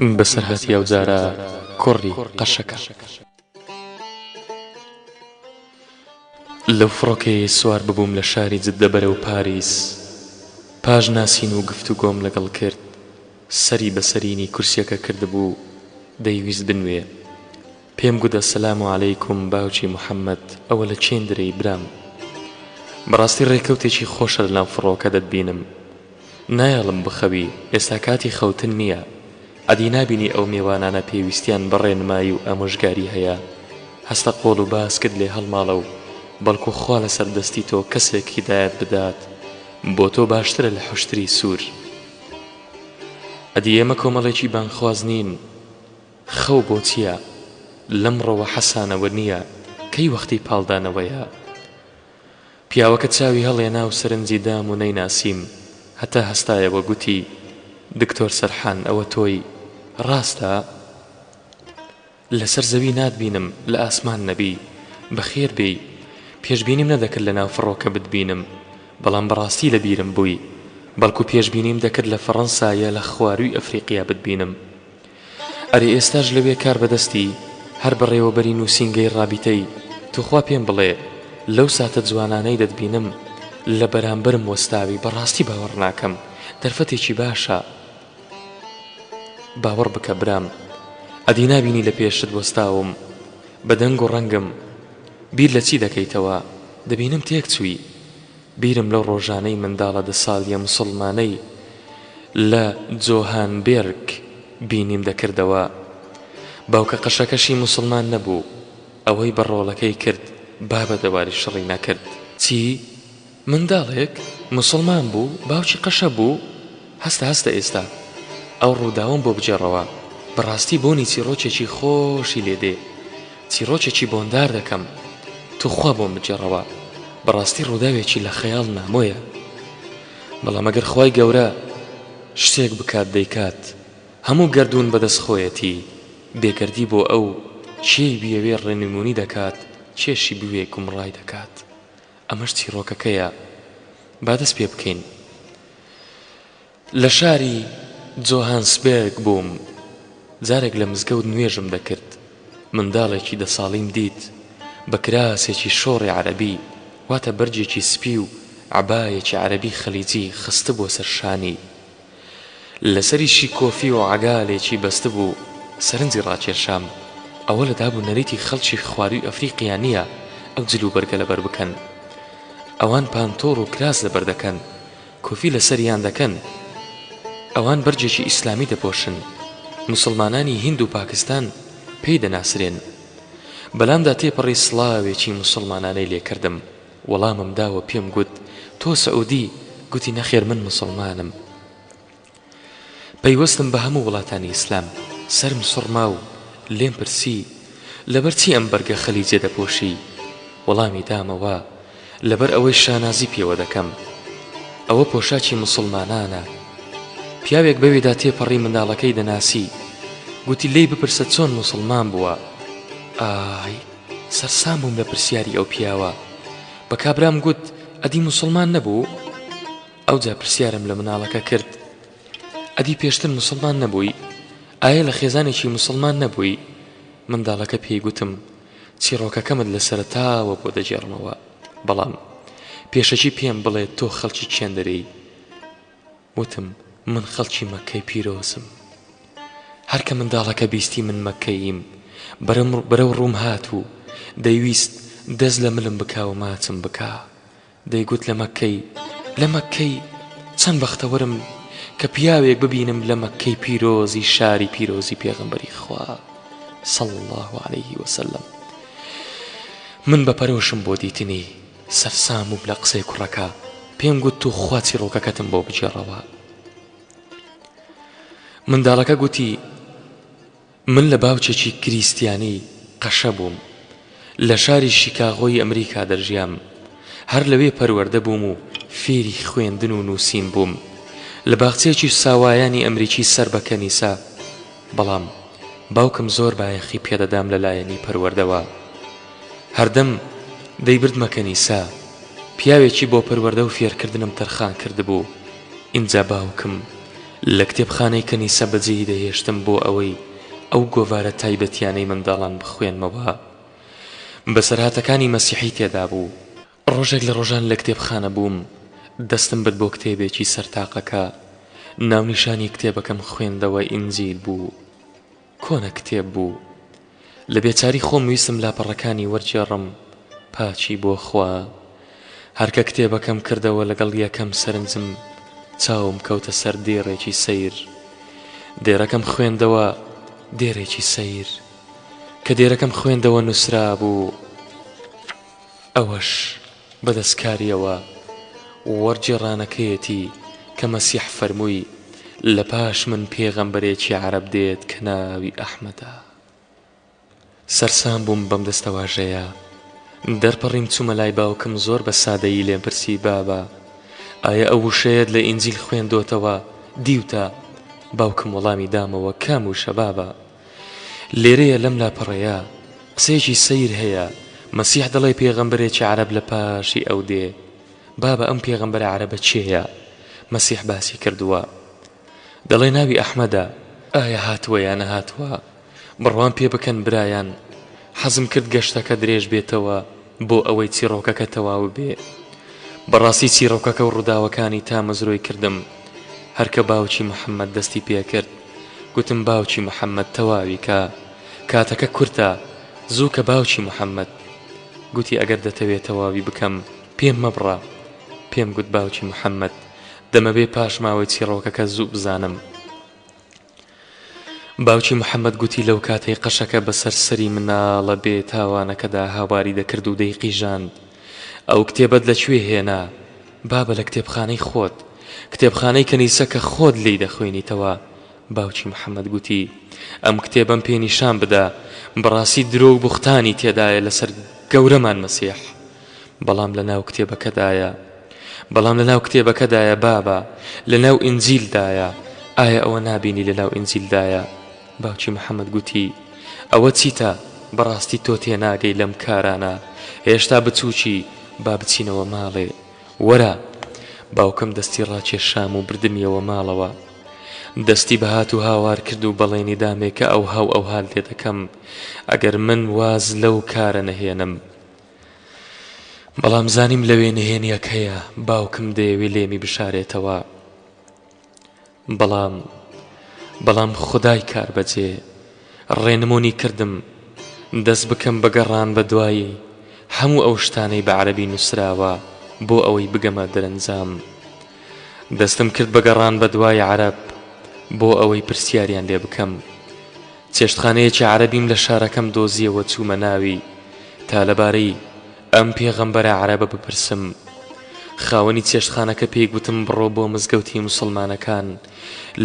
بەسەرهاتی ئەوجارە کوڕی قەشەکە. لەو فڕۆکەیەی سوار ببووم لە شاری جدە بەرەو پاریس، پاش ناسین و گفتوگۆم لەگەڵ کرد، سەری بە سەرینی کورسیەکە کردبوو، دەیویست بنوێ. پێم گوت السلام علیکم باوکی محمد ئەوە لە کێندرێی برام؟ بەڕاستی ڕێکەوتێکی خۆشە لەناو فڕۆکە دەتبینم. نایەڵم بخەوی، ئێستا کاتی خەوتن نییە. ئەدی نابینی ئەو مێوانانە پێویستیان بە ڕێنمایی و ئامۆژگاری هەیە. هەستە قۆڵ و باسکت لێ هەڵماڵە و بەڵکو خوا لەسەر دەستی تۆ کەسێک هیدایەت بدات، بۆ تۆ باشترە لە حوشتری سوور. ئەدی ئێمە کۆمەڵێکی بانگخواز نین؟ خەو بۆ چییە؟ لەمڕۆوە حەسانەوە نییە، کەی وەختی پاڵدانەوەیە؟ پیاوەکە چاوی هەڵێنا و سەرنجی دام و نەیناسیم، هەتا هەستایەوە گوتی، دکتۆر سەرحان ئەوە تۆی، ڕاستە؟ لەسەر زەوی ناتبینم، لە ئاسمان نەبی. بەخێر بێی. پێشبینیم نەدەکرد لەناو فڕۆکە بتبینم، بەڵام بەڕاستی لە بیرم بووی. بەڵکو پێشبینیم دەکرد لە فەڕەنسا یا لە خوارووی ئەفریقیا بتبینم. ئەرێ ئێستاش لەوێ کار بەدەستی هەر بەڕێوەبەری نووسینگەی ڕابیتەی، توخوا پێم بڵێ لەو ساتە جوانانەی دەتبینم لە بەرامبەرم وەستاوی بەڕاستی باوەڕ ناکەم دەرفەتێکی باشە باوەڕ بکە برام ئەدی نابینی لە پێشت وەستاوم بە دەنگ و ڕەنگم بیر لە چی دەکەیتەوە دەبینم تێک چووی بیرم لەو ڕۆژانەی منداڵە دە ساڵیە موسڵمانەی لە جۆهانبێرگ بینیم دەکردەوە. باوکە قەشەکەشی موسڵمان نەبوو. ئەوەی بە ڕۆڵەکەی کرد با بە دەواری شڕی نەکرد. چی؟ منداڵێک؟ موسڵمان بوو؟ باوکی قەشە بوو؟ هەستە هەستە ئێستا ئەو ڕووداوەم بۆ بگێڕەوە. بەڕاستی بۆنی چیڕۆکێکی خۆشی لێ دێ. چیڕۆکێکی بۆندار دەکەم. توخوا بۆم بگێڕەوە. بەڕاستی ڕووداوێکی لە خەیاڵ نامۆیە. بەڵام ئەگەر خوای گەورە شتێک بکات دەیکات. هەموو گەردوون بەدەست خۆیەتی. بێگەردی بۆ ئەو، کێی بیەوێ ڕێنمونی دەکات، کێشی بوێ گومڕای دەکات. ئەمەش چیڕۆکەکەیە. با دەست پێ بکەین. لە شاری جۆهانسبێرگ بووم، جارێک لە مزگەوت نوێژم دەکرد، منداڵێکی دە ساڵیم دیت بە کراسێکی شۆڕی عەرەبی، واتە بەرگێکی سپی و عەبایەکی عەرەبی خەلیجی خستبووە سەر شانی، لەسەریشی کۆفی و عەگالێکی بەستبوو، سەرنجی ڕاکێشام، ئەوە لە داب و نەریتی خەڵکی خوارووی ئەفریقیا نییە ئەو جلوبەرگە لەبەر بکەن، ئەوان پانتۆڵ و کراس لەبەر دەکەن، کۆفی لەسەریان دەکەن. ئەوان بەرگێکی ئیسلامی دەپۆشن. موسڵمانانی هیند و پاکستان پێی دەناسرێن. بەلامدا تێپەڕی سڵاوێکی موسڵمانانەی لێکردم. وەڵامم داوە پێم گوت تۆ سعودی؟ گوتی نەخێر من موسڵمانم. پەیوەستم بە هەموو وڵاتانی ئیسلام. سەرم سوڕما و لێم پرسی، لەبەر چی ئەم بەرگە خەلیجیە دەپۆشی؟ وەڵامی دامەوە، لەبەر ئەوەی شانازی پێوە دەکەم. ئەوە پۆشاکی موسڵمانانە. پیاوێک بەوێدا تێپەڕی منداڵەکەی دەناسی. گوتی لێی بپرسە چۆن موسڵمان بووە؟ ئای! سەرسام بووم لە پرسیاری ئەو پیاوە. بە کابرام گوت، ئەدی موسڵمان نەبوو؟ ئەوجا پرسیارم لە مناڵەکە کرد، ئەدی پێشتر موسڵمان نەبووی؟ ئایە لە خێزانێکی موسڵمان نەبووی؟ منداڵەکە پێی گوتم، چیڕۆکەکەمت لە سەرەتاوە بۆ دەگێڕمەوە، بەڵام پێشەکی پێم بڵێ تۆ خەڵکی کێندەرێی؟ وتم، من خەڵکی مەککەی پیرۆزم. هەر کە منداڵەکە بیستی من مەککەییم، بەرەو ڕووم هات و دەیویست دەست لە ملم بکا و ماچم بکا. دەیگوت لە مەککەی، لە مەککەی، چەند بەختەوەرم کە پیاوێک ببینم لە مەککەی پیرۆزی شاری پیرۆزی پێغەمبەری خوا صلی اللە علیه وسلم. من بە پەرۆشم بۆ دیتنی، سەرسام بووم لە قسەی کوڕەکە، پێم گوت توخوا چیڕۆکەکەتم بۆ بگێڕەوە. منداڵەکە گوتی. من لە باوکێکی کریستیانی قەشە بووم. لە شاری شیکاغۆی ئەمریکا دەژیام. هەر لەوێ پەروەردە بووم و فێری خوێندن و نووسین بووم. لە باخچەیەکی ساوایانی ئەمریکی سەر بە کەنیسە. بەڵام باوکم زۆر بایەخی پێدەدام لە لایەنی پەروەردەوە. هەردەم دەیبردمە کەنیسە. پیاوێکی بۆ پەروەردە و فێرکردنم تەرخان کردبوو. ئینجا باوکم. لە کتێبخانەی کەنیسە بەجێی دەهێشتم بۆ ئەوەی ئەو گۆڤارە تایبەتیانەی منداڵان بخوێنمەوە. بەسەرهاتەکانی مەسیحی تێدا بوو. ڕۆژێک لە ڕۆژان لە کتێبخانە بووم، دەستم برد بۆ کتێبێکی سەر تاقەکە، ناونیشانی کتێبەکەم خوێندەوە ئینجیل بوو. کۆنە کتێب بوو. لە بێچاری خۆم ویستم لاپەڕەکانی وەرگێڕم، پاکی بۆ خوا. هەر کە کتێبەکەم کردەوە لەگەڵ یەکەم سەرنجم چاوم کەوتە سەر دێڕێکی سەیر. دێڕەکەم خوێندەوە، دێڕێکی سەیر. کە دێرەکەم خوێندەوە نووسرابوو، ئەوەش بە دەستکارییەوە وەرگێڕانەکەیەتی کە مەسیح فەرمووی، لە پاش من پێغەمبەرێکی عەرەب دێت کە ناوی ئەحمەدە. سەرسام بووم بەم دەستەواژەیە. دەرپەڕیم چوومە لای باوکم زۆر بە سادەیی لێم پرسی بابە ئایا ئەو وشەیەت لە ئینجیل خوێندۆتەوە دیوتە؟ باوکم وەڵامی دامەوە کام وشە بابە؟ لێرەیە لەم لاپەڕەیە قسەیەکی سەیر هەیە مەسیح دەڵێ پێغەمبەرێکی عەرەب لە پاشی ئەو دێ بابە ئەم پێغەمبەرە عەرەبە کێیە مەسیح باسی کردووە دەڵێ ناوی ئەحمەدە ئایا هاتووە یا نەهاتووە بڕوام پێ بکەن برایان حەزم کرد گەشتەکە درێژ بێتەوە بۆ ئەوەی چیڕۆکەکە تەواو بێ بەڕاستی چیڕۆکەکە و ڕووداوەکانی تامەزرۆی کردم هەرکە باوکی محەممەد دەستی پێکرد گوتم باوکی محەممەد تەواوی کە کاتەکە کورتە زوو کە باوکی محەممەد گوتی ئەگەر دەتەوێ تەواوی بکەم پێم مەبڕە پێم گوت باوکی محەممەد دەمەوێ پاشماوەی چیڕۆکەکە زوو بزانم باوکی محەمەد گوتی لەو کاتەی قەشەکە بەسەر سەری مناڵە بێ تاوانەکەدا هاواری دەکرد و دەیقیژاند ئەو کتێبەت لە کوێ هێنا؟ بابە لە کتێبخانەی خۆت، کتێبخانەی کەنیسە کە خۆت لێی دەخوێنیتەوە. باوکی محەمەد گوتی ئەم کتێبەم پێ نیشان بدە، بەڕاستی درۆ و بوختانی تێدایە لەسەر گەورەمان مەسیح. بەڵام لە ناو کتێبەکەدایە. بەڵام لە ناو کتێبەکەدایە بابە، لە ناو ئینجیلدایە. ئایا ئەوە نابینی لە ناو ئینجیلدایە؟ باوکی محەمەد گوتی، ئەوە چیتە؟ بەڕاستی تۆ تێناگەی لەم کارانە. هێشتا بچووکی، با بچینەوە ماڵێ. وەرە! باوکم دەستی ڕاکێشام و بردمیەوە ماڵەوە. دەستی بە هات و هاوار کرد و بەڵێنی دامێ کە ئەوها و ئەوهات لێ دەکەم ئەگەر من واز لەو کارە نەهێنم. بەڵام زانیم لەوێ نهێنیەک هەیە باوکم دەیەوێ لێمی بشارێتەوە بەڵام بەڵام خودای کاربەجێ ڕێنمونی کردم دەست بکەم بە گەڕان بە دوای هەموو ئەو شتانەی بە عەرەبی نووسراوە بۆ ئەوەی بگەمە دەرەنجام دەستم کرد بە گەڕان بە دوای عەرەب بۆ ئەوەی پرسیاریان لێ بکەم چێشتخانەیەکی عەرەبیم لە شارەکەم دۆزیەوە چوومە ناوی تا لەبارەی ئەم پێغەمبەرە عەرەبە بپرسم. خاوەنی چێشتخانەکە پێی گوتم بڕۆ بۆ مزگەوتی موسڵمانەکان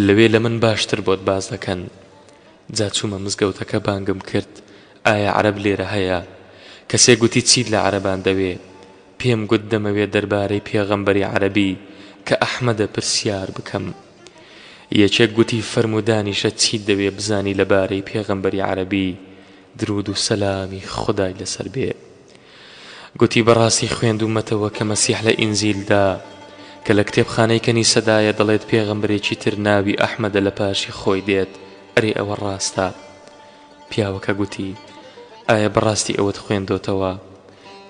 لەوێ لە من باشتر بۆت باس دەکەن. جا چوومە مزگەوتەکە بانگم کرد ئایا عەرەب لێرە هەیە؟ کەسێک گوتی چیت لە عەرەبان دەوێ؟ پێم گوت دەمەوێ دەربارەی پێغەمبەری عەرەبی کە ئەحمەدە پرسیار بکەم. یەکێک گوتی فەرموو دانیشە چیت دەوێ بزانی لە بارەی پێغەمبەری عەرەبی دروود و سەلامی خودای لەسەر بێ گوتی بەڕاستی خوێندوومەتەوە کە مەسیح لە ئینجیلدا کە لە کتێبخانەی کەنیسەدایە دەڵێت پێغەمبەرێکی تر ناوی ئەحمەدە لە پاشی خۆی دێت ئەرێ ئەوە ڕاستە پیاوەکە گوتی ئایا بەڕاستی ئەوەت خوێندۆتەوە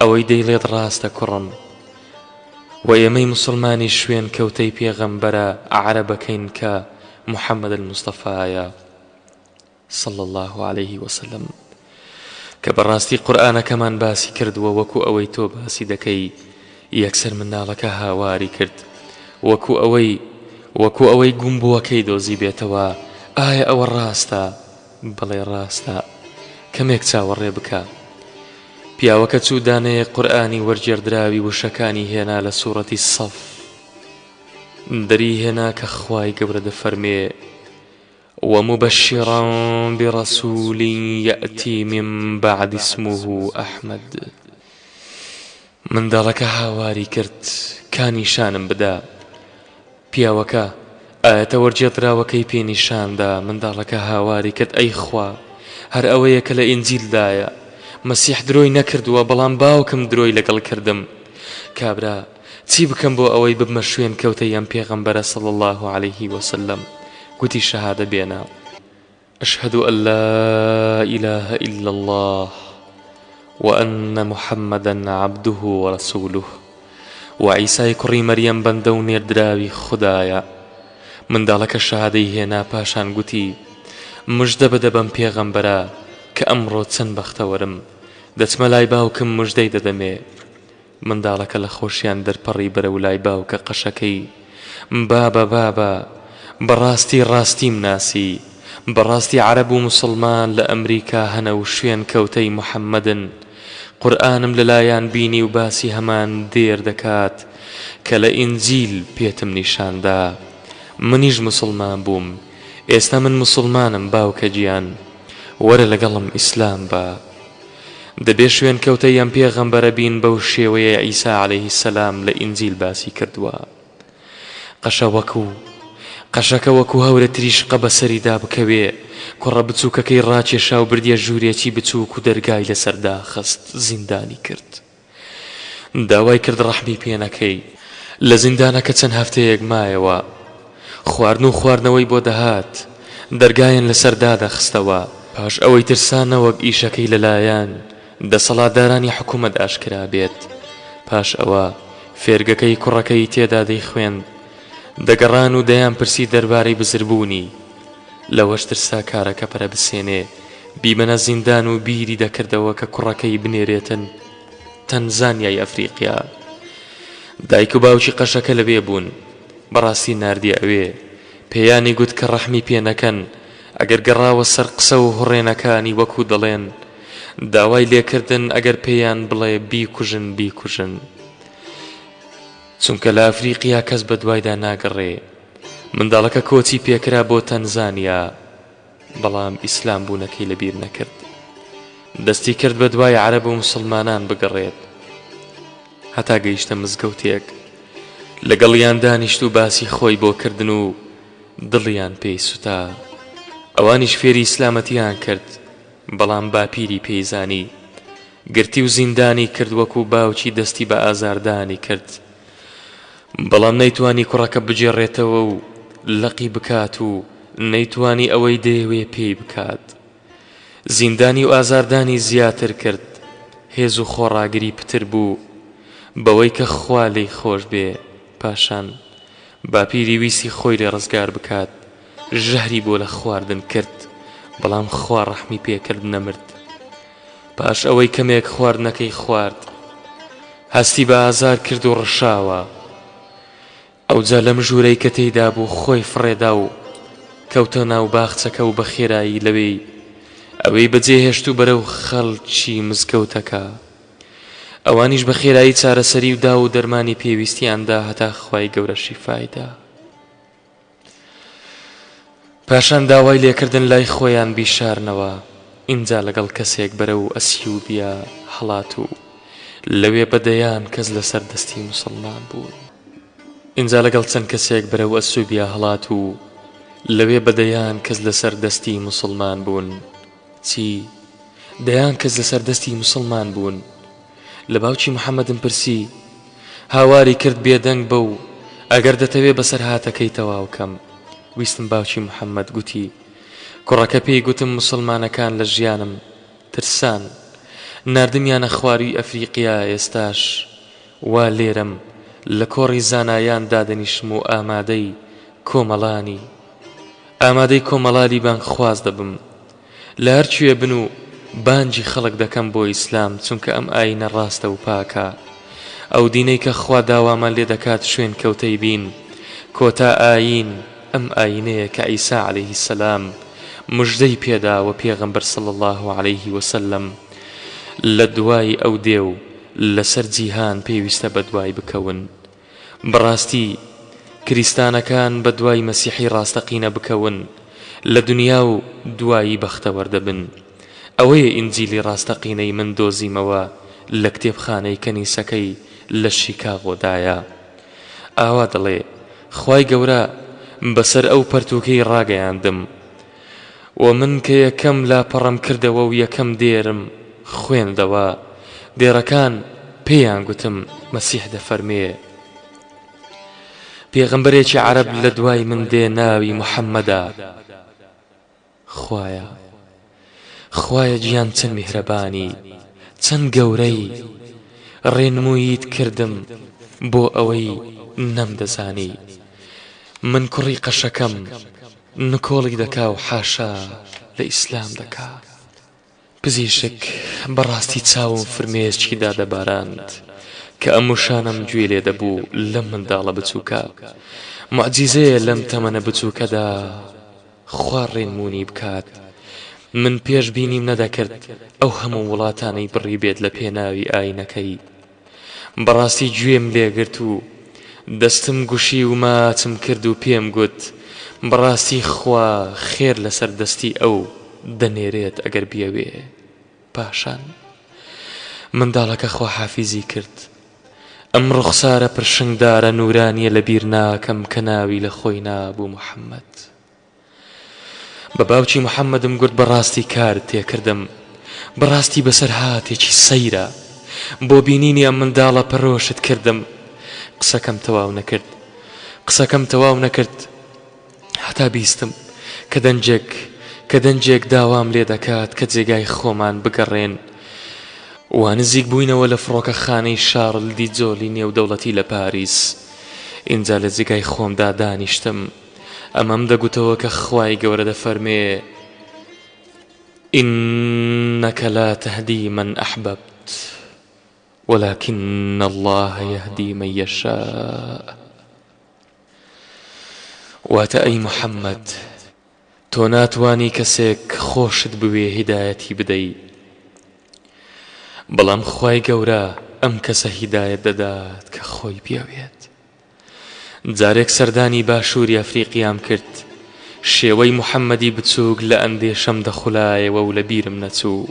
ئەوەی دەیڵێت ڕاستە کوڕم وە ئێمەی موسڵمانیش شوێن کەوتەی پێغەمبەرە عەرەبەکەین کە محمد المصطفی صلی اللە علیه وسلم کە بەڕاستی قورئانەکەمان باسی کردووە وەکو ئەوەی تۆ باسی دەکەی یەکسەر منداڵەکە هاواری کرد وەکو ئەوەی وەکو ئەوەی گومبووەکەی دۆزی بێتەوە ئایا ئەوە ڕاستە بەڵێ ڕاستە کەمێک چاوەڕێ بکە پیاوەکە چوو دانەیەک قورئانی وەرگێڕدراوی وشەکانی هێنا لە سوڕەتی سەف دەری هێنا کە خوای گەورە دەفەرمێ ومبشرا برسول یأتی من بعد اسمه احمد منداڵەکە هاواری کرد کا نیشانم بدە پیاوەکە ئایەتە وەرگێڕدراوەکەی پێ نیشان دا، منداڵەکە هاواری کرد ئەی خوا هەر ئەوەیە کە لە ئینجیلدایە، مەسیح درۆی نەکردووە بەڵام باوکم درۆی لەگەڵ کردم. کابرا، چی بکەم بۆ ئەوەی ببمە شوێنکەوتەی ئەم پێغەمبەرە صلی اللە علیه وسلم؟ گوتی شەهادە بێنە. اشهد ان لا اله الا اللە وان محمدا عبده ورسوله وە عیسای کوڕی مەریەم بەندە و نێردراوی خودایە. منداڵەکە شەهادەی هێنا پاشان گوتی، مژدە بدە بەم پێغەمبەرە کە ئەمڕۆ چەند بەختەوەرم، دەچمە لای باوکم مژدەی دەدەمێ. منداڵەکە لە خۆشیان دەرپەڕی بەرەو لای باوکە قەشەکەی، بابە بابە، بەڕاستی ڕاستیم ناسی، بەڕاستی عەرەب و موسڵمان لە ئەمریکا هەنە و شوێن کەوتەی محەمەدن، قورئانم لەلایان بینی و باسی هەمان دێر دەکات کە لە ئینجیل پێتم نیشان دا. منیش موسڵمان بووم. ئێستا من موسڵمانم باوکە گیان. وەرە لەگەڵم ئیسلام بە. دەبێ شوێنکەوتەی ئەم پێغەمبەرە بین بەو شێوەیەی عیسا علیە السلام لە ئینجیل باسی کردووە. قەشە وەکو قەشەکە وەکو هەورە تریشقە بەسەریدا بکەوێ، کوڕە بچووکەکەی ڕاکێشا و بردیە ژوورێکی بچووک و دەرگای لەسەر داخست، زیندانی کرد. داوای کرد ڕەحمی پێ نەکەی. لە زیندانەکە چەند هەفتەیەک مایەوە. خواردن و خواردنەوەی بۆ دەهات، دەرگایان لەسەر دادەخستەوە. پاش ئەوەی ترسا نەوەک ئیشەکەی لەلایەن دەسەڵاتدارانی حکومەت ئاشکرا بێت. پاش ئەوە فێرگەکەی کوڕەکەی تێدا دەیخوێند. دەگەڕان و دەیانپرسی دەربارەی بزربوونی. لەوەش ترسا کارەکە پەرە بسێنێ، بیبەنە زیندان و بیری دەکردەوە کە کوڕەکەی بنێرێتن تەنزانیای ئەفریقیا. دایک و باوکی قەشەکە لەوێ بوون. بەڕاستی ناردیە ئەوێ. پێیانی گوت کە ڕەحمی پێ نەکەن، ئەگەر گەڕاوە سەر قسە و هوڕێنەکانی وەکوو دەڵێن. داوای لێ کردن ئەگەر پێیان بڵێ بیکوژن بیکوژن. چونکە لە ئەفریقیا کەس بەدوایدا ناگەڕێ. منداڵەکە کۆچی پێکرا بۆ تەنزانیا، بەڵام ئیسلام بوونەکەی لەبیر نەکرد. دەستی کرد بە دوای عەرەب و موسڵمانان بگەڕێت. هەتا گەیشتە مزگەوتێک. لەگەڵیان دانیشت و باسی خۆی بۆ کردن و دڵیان پێی سوتا. ئەوانیش فێری ئیسلامەتیان کرد، بەڵام باپیری پێی زانی. گرتی و زیندانی کرد وەکو باوکی دەستی بە ئازاردانی کرد. بەڵام نەیتوانی کوڕەکە بگێڕێتەوە و لەقی بکات و نەیتوانی ئەوەی دەیەوێ پێی بکات. زیندانی و ئازاردانی زیاتر کرد، هێز و خۆڕاگری پتر بوو بەوەی کە خوا لێی خۆش بێ، پاشان باپیری ویستی خۆی لێ ڕزگار بکات، ژەهری بۆ لە خواردن کرد، بەڵام خوا ڕەحمی پێ کرد نەمرد. پاش ئەوەی کەمێک خواردنەکەی خوارد، هەستی بە ئازار کرد و ڕشاوە. ئەوجا لەم ژوورەی کە تێیدا بوو خۆی فڕێدا و کەوتە ناو باخچەکە و بە خێرایی لەوێی ئەوێی بەجێهێشت و بەرەو خەڵکی مزگەوتەکە. ئەوانیش بە خێرایی چارەسەری و داو و دەرمانی پێویستیان دا هەتا خوای گەورە شیفای دا. پاشان داوای لێکردن لای خۆیان بیشارنەوە، ئینجا لەگەڵ کەسێک بەرەو ئەسیوبیا هەڵات و لەوێ بە دەیان کەس لەسەر دەستی موسڵمان بوون. ئینجا لەگەڵ چەند کەسێک بەرەو ئەسوبیا هەڵات و لەوێ بە دەیان کەس لەسەر دەستی موسڵمان بوون. چی؟ دەیان کەس لەسەر دەستی موسڵمان بوون. لە باوکی محەمەدم پرسی، هاواری کرد بێدەنگ بە و ئەگەر دەتەوێ بەسەرهاتەکەی تەواو کەم. ویستم باوکی محەمەد گوتی، کوڕەکە پێی گوتم موسڵمانەکان لە ژیانم ترسان. ناردمیانە خوارووی ئەفریقیا ئێستاش وا لێرەم لە کۆڕی زانایان دادەنیشم و ئامادەی کۆمەڵانی ئامادەی کۆمەڵالی بانگخواز دەبم. لە هەر کوێ بن و بانگی خەڵک دەکەم بۆ ئیسلام چونکە ئەم ئایینە ڕاستە و پاکە ئەو دینەی کە خوا داوامان لێ دەکات شوێن کەوتەی بین کۆتا ئایین ئەم ئایینەیە کە عیسا علیه السلام مژدەی پێدا وە پێغەمبەر صلی اللە علیه وسلم لە دوای ئەو دێ و لەسەر جیهان پێویستە بەدوای بکەون بەڕاستی کریستانەکان بەدوای مەسیحی ڕاستەقینە بکەون لە دونیا و دوایی بەختەوەر دەبن. ئەوەیە ئینجیلی ڕاستەقینەی من دۆزیمەوە لە کتێبخانەی کەنیسەکەی لە شیکاغۆدایە. ئاوا دەڵێ، خوای گەورە بەسەر ئەو پەرتووکەی ڕاگەیاندم. وە من کە یەکەم لاپەڕەم کردەوە و یەکەم دێرم خوێندەوە، دێڕەکان پێیان گوتم، مەسیح دەفەرموێ. پێغەمبەرێکی عەرەب لە دوای من دێ ناوی محەممەدە. خوایە خوایە گیان چەند میهرەبانی چەند گەورەی ڕێنمووییت کردم بۆ ئەوەی نەمدەزانی من کوڕی قەشەکەم نکۆڵی دەکا و حاشا لە ئیسلام دەکا. پزیشک، بەڕاستی چاوم فرمێسکی دادەباراند کە ئەم وشانەم گوێ لێ دەبوو لەم منداڵە بچووکە. موعجیزەیە لەم تەمەنە بچووکەدا خوا ڕێنموونی بکات. من پێش بینیم نەدەکرد ئەو هەموو وڵاتانەی بڕیبێت لە پێناوی ئاینەکەی. بەڕاستی گوێم لێگرت و دەستم گوشی و ماچم کرد و پێم گوت، بەڕاستی خوا خێر لەسەر دەستی ئەو دەنێرێت ئەگەر بیەوێ. پاشان منداڵەکە خواحافیزی کرد. ئەم ڕوخسارە پرشنگدارە نوورانییە لەبیر ناکەم کە ناوی لە خۆی نابوو محەممەد. بە باوکی محەمەدم گوت بەڕاستی کارت تێکردم، بەڕاستی بەسەرهاتێکی سەیرە، بۆ بینینی ئەم منداڵە پەرۆشت کردم. قسەکەم تەواو نەکرد. قسەکەم تەواو نەکرد هەتا بیستم کە دەنگێک کە دەنگێک داوام لێ دەکات کە جێگای خۆمان بگەڕێن. وا نزیک بووینەوە لە فڕۆکەخانەی شارل دیجۆلی نێودەوڵەتی لە پاریس. ئینجا لە جێگای خۆمدا دانیشتم. ئەمەم دەگوتەوە کە خوای گەورە دەفەرمێ، انک لا تهدی من احببت ولکن اللە یهدی من یشاء واتە ئەی محمد تۆ ناتوانی کەسێک خۆشت بوێ هیدایەتی بدەی بەڵام خوای گەورە ئەم کەسە هیدایەت دەدات کە خۆی بیەوێت. جارێک سەردانی باشووری ئەفریقیام کرد، شێوەی محەمەدی بچووک لە ئەندێشەم دەخولایەوە و لە بیرم نەچوو.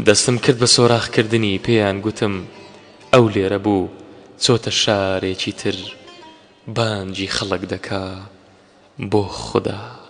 دەستم کرد بە سۆراخکردنی، پێیان گوتم ئەو لێرە بوو، چۆتە شارێکی تر، بانگی خەڵک دەکا بۆ خودا.